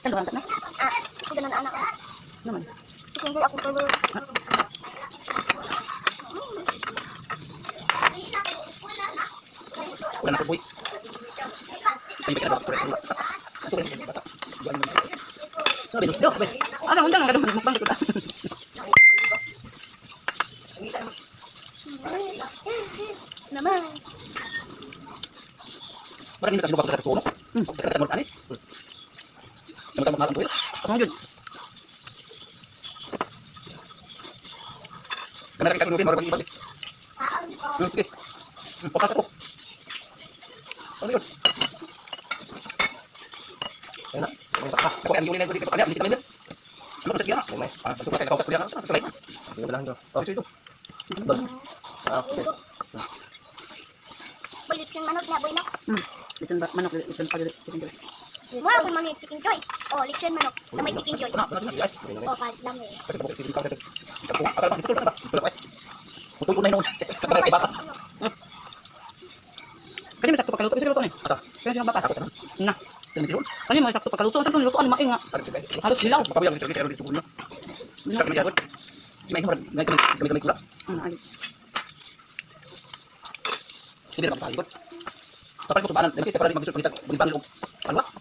Kan na? Ah, ganun anak. Naman. Chicken joy akong favorite. Wala na ko boy. Ay, ba ka ba? Ito ba yung bata? Sabi no. Do, be. Asa undang ang kadung mukbang ko ta. Naman. Parang hindi ka sinuba sa tuno. Pagkakata mo ani. Sama tama boy. Ano yun? Kamera ka kuno maro pag-ibag. Sige. Papasok ko. Ano yun? Ayun na. Ako ang yun na ko dito kanya, dito kanya. Ano ba siya? Ah, ito ba kayo sa kuya? Oh, ito ito. Ah, okay. Boy, lechon manok na, boy, no? Lechon ba manok, lechon pa, chicken joy. Mo ako manok chicken joy. Oh, lechon manok. Na may chicken joy. Oh, pa dami. Kani may sakto pagkaluto kasi luto ni. Kani siya bakas. Na. Kani may sakto pagkaluto, ang lutuan maing nga. Halos hilaw. Ano ali.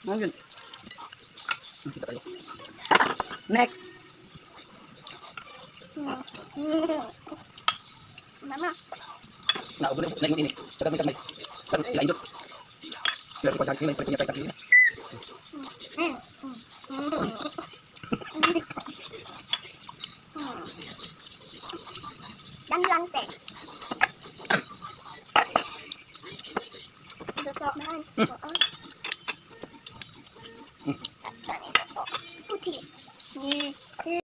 Ano yun? Next. Mama. Dan lang, te. Lusok man. Oo. Puti.